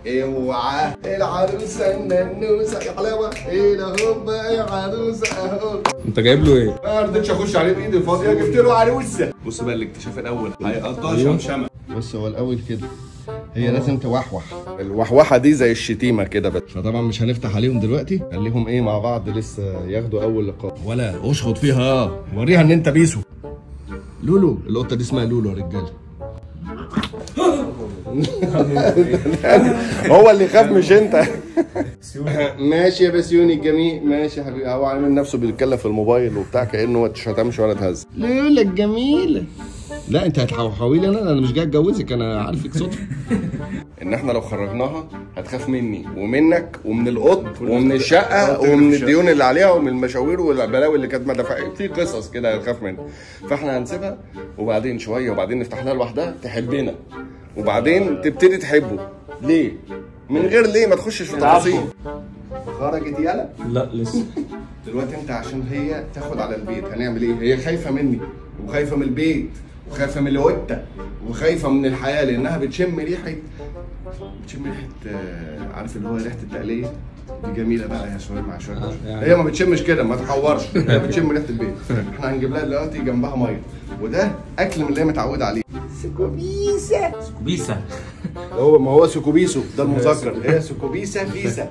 اوعى العروسة الننوسه يا حلاوة، ايه ده هوبا يا عروسه اهو. انت جايب له ايه؟ ما رضيتش اخش عليه بايدي الفاضيه، جبت له عروسه. بص بقى الاكتشاف الاول هيقطع شمشمه. بص هو الاول كده هي لازم توحوح، الوحوحه دي زي الشتيمة كده بس. فطبعا مش هنفتح عليهم دلوقتي، خليهم ايه مع بعض لسه ياخدوا اول لقاء. ولا اشخط فيها، وريها ان انت بيسو. لولو، القطة دي اسمها لولو يا رجاله. هو اللي خاف مش انت. ماشي يا بسيوني الجميل، ماشي يا حبيبي. هو عامل نفسه بيتكلم في الموبايل وبتاع كانه ما اتشتمش ولا اتهز. لولا الجميلة. لا انت هتحوحوي لي، انا مش جاي اتجوزك، انا عارفك صدفة. ان احنا لو خرجناها هتخاف مني ومنك ومن القط ومن الشقة ومن الديون اللي عليها ومن المشاوير والبلاوي اللي كانت مدفعه، في قصص كده هتخاف منها. فاحنا هنسيبها وبعدين شوية وبعدين نفتح لها لوحدها تحبنا، وبعدين تبتدي تحبه. ليه؟ من غير ليه ما تخشش في تفاصيل. خرجت يالا؟ لا لسه. دلوقتي انت عشان هي تاخد على البيت هنعمل ايه؟ هي خايفة مني وخايفة من البيت وخايفة من القطة وخايفة من الحياة، لانها بتشم ريحه، بتشم ريحه، عارف اللي هو ريحه التقليه دي جميلة بقى يا شوية مع شوية. يعني هي ما بتشمش كده، ما تحورش، هي بتشم ريحه البيت. احنا هنجيب لها دلوقتي جنبها مية، وده اكل من اللي هي متعوده عليه. سكوبيسه. سكوبيسه هو ما هو سكوبيسو ده المذكر، هي سكوبيسه فيسه.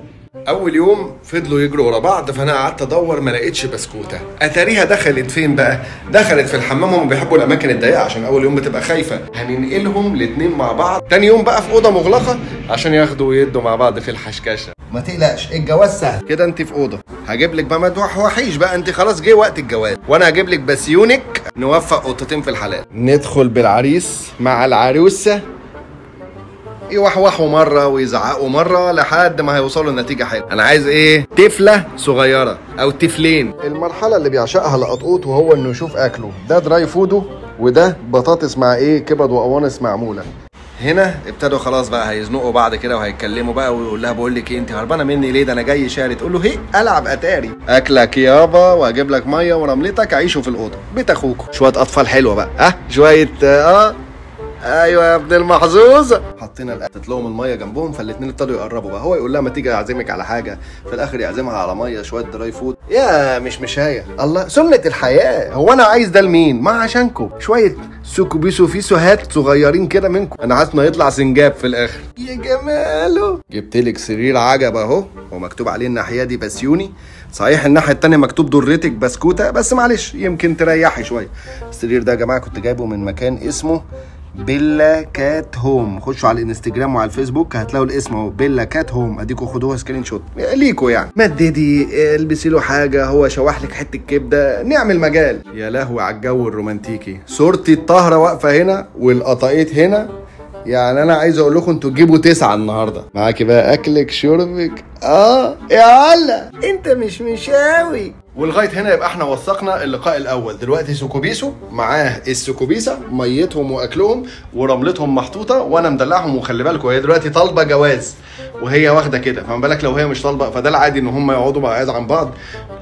اول يوم فضلوا يجروا ورا بعض، فانا قعدت ادور ما لقيتش بسكوته. اتاريها دخلت فين بقى؟ دخلت في الحمام. هم بيحبوا الاماكن الضيقه عشان اول يوم بتبقى خايفة. هننقلهم الاثنين مع بعض تاني يوم بقى في اوضة مغلقة عشان ياخدوا ويدوا مع بعض في الحشكشه. ما تقلقش الجواز سهل كده، انت في اوضة هجيب لك بقى، ما توحوحيش بقى، انت خلاص جه وقت الجواز، وانا هجيب لك بسيونك، نوفق اوضتين في الحلال. ندخل بالعريس مع العروسة، يوحوحوا مرة ويزعقوا مرة لحد ما هيوصلوا لنتيجة حلوة. انا عايز ايه؟ تفله صغيرة او تفلين. المرحلة اللي بيعشقها القطقوط وهو انه يشوف اكله، ده dry food ه وده بطاطس مع ايه؟ كبد وقوانص معمولة. هنا ابتدوا خلاص بقى هيزنقوا بعض كده وهيتكلموا بقى، ويقول لها بقول لك ايه انت هربانه مني ليه؟ ده انا جاي شاري. تقول له هي العب اتاري، اكلك يابا وهجيب لك مية ورملتك، عيشوا في الاوضة بيت اخوكم. شوية اطفال حلوة بقى، ها شوية ايوه يا ابن المحظوظه. حطينا حطيت لهم المية جنبهم، فالاثنين ابتدوا يقربوا بقى. هو يقول لها ما تيجي اعزمك على حاجة، في الاخر يعزمها على مية شوية dry food. يا مش مشايه الله، سنة الحياة. هو انا عايز ده لمين؟ ما عشانكم شوية سوكوبيسو فيسو هات صغيرين كده منكم. انا عايز انه يطلع سنجاب في الاخر. يا جماله، جبت لك سرير عجب اهو، هو مكتوب عليه الناحية دي بسيوني، صحيح الناحية الثانية مكتوب ضرتك بسكوته، بس معلش يمكن تريحي شوية. السرير ده يا جماعة كنت جايبه من مكان اسمه بيلا كات هوم، خشوا على الانستجرام وعلى الفيسبوك هتلاقوا الاسم اهو، بيلا كات هوم. اديكوا خدوها screenshot ليكوا يعني. مددي البسي له حاجة، هو شوح لك حتة كبده، نعمل مجال. يا لهوي على الجو الرومانتيكي، صورتي الطاهرة واقفة هنا والقطايط هنا. يعني انا عايز اقول لكم انتوا تجيبوا 9 النهارده. معاكي بقى اكلك شربك، يا هلا انت مش مشاوي. ولغاية هنا يبقى احنا وثقنا اللقاء الاول. دلوقتي سكوبيسو معاه السكوبيسه، ميتهم واكلهم ورملتهم محطوطة وانا مدلعهم. وخلي بالكم هي دلوقتي طالبه جواز وهي واخده كده، فما بالك لو هي مش طالبه. فده العادي ان هم يقعدوا بعاد عن بعض.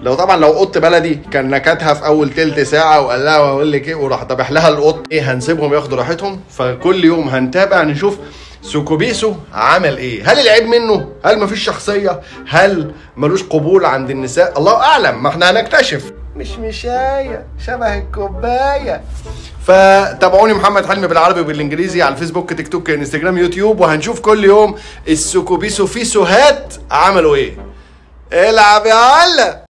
لو طبعا لو قط بلدي كان نكتها في اول تلت ساعة وقال لها واقول لك ايه وراح ذبح لها القط. ايه هنسيبهم ياخدوا راحتهم. فكل يوم هنتابع نشوف سوكوبيسو عمل ايه. هل العيب منه؟ هل مفيش شخصية؟ هل ملوش قبول عند النساء؟ الله اعلم، ما احنا هنكتشف. مش مشايه شبه الكوباية. فتابعوني محمد حلمي بالعربي وبالانجليزي على الفيسبوك، تيك توك، انستجرام، يوتيوب، وهنشوف كل يوم السوكوبيسو فيسو هات عملوا ايه. العب يا هلا.